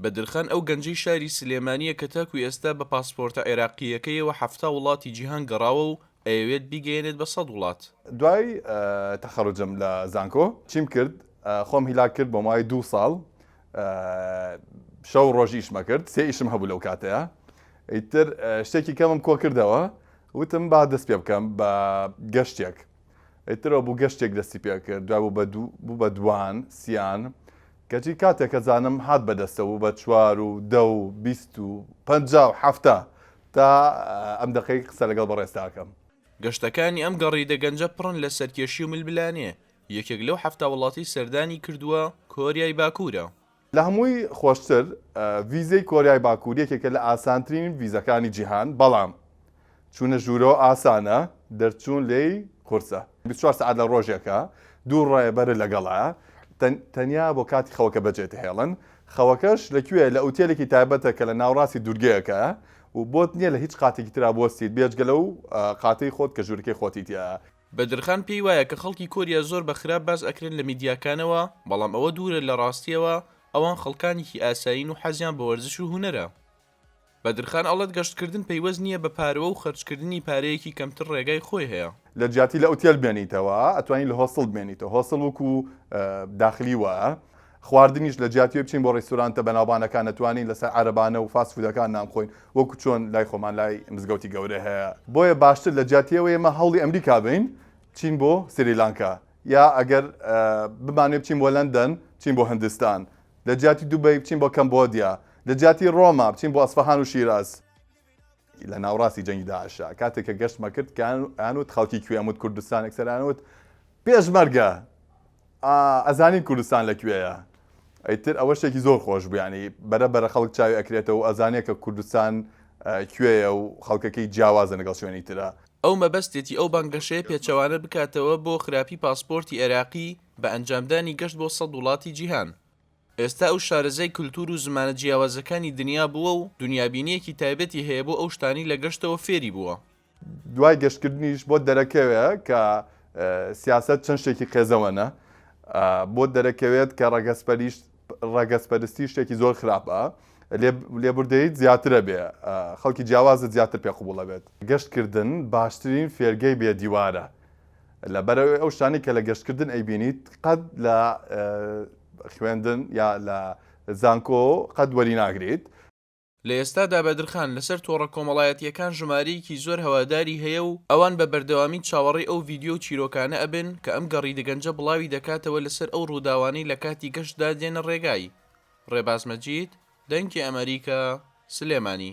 بەدرخان ئەو گەنجەی شاری سلێمانییە کە تاکو ئێستا بە پاسپۆرتە عێراقییەکەیەوە 70 وڵاتی جیهان گەڕاوە و ئەیەوێت بیگەیەنێت بە 100 وڵات. دوای تەخەروجم لە زانکۆ چیم کرد خۆم هیلاک کرد بۆ ماوەی دوو ساڵ شەو ڕۆژ ئیشمە کرد سێ ئیشم هەبوو لەو کاتەیە ئیتر شتێکی کەمم کۆ کردەوە وتم با دەست پێ بکەم بە گەشتێک ئیترەوە بوو گەشتێک دەستی پێ کرد دوای بوو بە دوو بوو بە دوان سیان کەچی کاتێک کە زانم هات بەدەستەوە بوو بە چوار و دە و 20 و 50 و 70 تا ئەم دەقەی قسە لەگەڵ بەڕێزتاکەم. گەشتەکانی ئەم گەڕیدە گەنجە پڕن لە سەرکێشی و ململانێ، یەکێک لەو 70 وڵاتەی سەردانی کردووە کۆریای باکوورە. لە هەمووی خۆشتر ڤیزەی کۆریای باکوور یەکێکە لە ئاسانترین ڤیزەکانی جیهان، بەڵام چوونە ژوورەوە ئاسانە، دەرچوون لێی قورسە. 24 سەعات لە ڕۆژێکا دوو ڕێبەرت لەگەڵە، تەنیا بۆ کاتی خەوەکە بەجێتهێڵن، خەوەکەش لە کوێیە؟ لە ئوتێلێکی تایبەتە کە لە ناوەڕاستی دوورگەیەکە و بۆت نییە لە هیچ قاتێکی ترا بوەستیت بێجگە لەو قاتەی خۆت کە ژوورەکەی خۆتی تیایە. بەدرخان پێی وایە کە خەڵکی کۆریا زۆر بە خراپ باس ئەکرێن لە میدیاکانەوە، بەڵام ئەوە دوورە لە ڕاستیەوە، ئەوان خەڵکانێکی ئاسایین و حەزیان بە وەرزش و هونەرە. بەدرخان ئەڵێت گەشتکردن پەیوەست نییە بە پارەوە و خەرجکردنی پارەیەکی کەمتر ڕێگای خۆی هەیە. لە جیاتی لە ئوتێل بمێنیتەوە ئەتوانی لە hostel بمێنیتەوە، hostel وەکو داخلی وایە، خواردنیش لە جیاتی بچین بۆ ڕیستورانتە بەناوبانەکان ئەتوانین لەسەر عەرەبانە و fast food ەکان نان بخۆین وەکو چۆن لای خۆمان لای مزگەوتی گەورە هەیە. بۆیە باشتر لە جیاتی ئەوەی ئێمە هەوڵی ئەمریکا بەین بچین بۆ سریلانکا یا ئەگەر بمانەوێ بچین بۆ لەندەن بچین بۆ هندستان لە جیاتی دوبەی بچین بۆ کەمبۆدیا لە جیاتی ڕۆما بچین بۆ ئەسفەهان و شیراز. لە ناوڕاستی جەنگی داعشا کاتێک کە گەشتمە کرد کە ئەیانوت خەڵکی کوێ ئەموت کوردستان یەکسەر ئەیانوت پێشمەرگە ئەزانین کوردستان لە کوێیە ئیتر ئەوە شتێکی زۆر خۆش بوو یانی بەرە بەرە خەڵک چاوی ئەکرێتەوە و ئەزانێ کە کوردستان کوێیە و خەڵکەکەی جیاوازە لەگەڵ شوێنی ترا. ئەو مەبەستێتی ئەو بانگەشەیە پێچەوانە بکاتەوە بۆ خراپی پاسپۆرتی عێراقی بە ئەنجامدانی گەشت بۆ 100 وڵاتی جیهان. ئێستا ئەو شارەزای کلتور و زمانە جیاوازەکانی دنیا بووە و دنیابینییەکی تایبەتی هەیە بۆ ئەو شتانەی لە گەشتەوە فێری بووە. دوای گەشتکردنیش بۆت دەرەکەوێ کە سیاسەت چەند شتێکی قێزەوەنە، بۆت دەرەکەوێت کە ڕەگەزپەرستی شتێکی زۆر خراپە، لێبوردەییت زیاترە بێ، خەڵکی جیاوازت زیاتر پێ قبوڵە بێت. گەشتکردن باشترین فێرگەی بێ دیوارە، لەبەرئەوەی ئەو شتانەی کە لە گەشتکردن ئەیبینیت قەت لە خوێندن یا لە زانکۆ قەت وەریناگریت. لە ئێستادا بەدرخان لەسەر تۆڕە کۆمەڵایەتییەکان ژمارەیەکی زۆر هەواداری هەیە و ئەوان بە بەردەوامی چاوەڕێی ئەو ڤیدیۆ و چیرۆکانە ئەبن کە ئەم گەڕیدە گەنجە بڵاوی دەکاتەوە لەسەر ئەو ڕووداوانەی لە کاتی گەشتدا دێنە ڕێگای. ڕێباز مەجید، دەنگی ئەمەریکا، سلێمانی.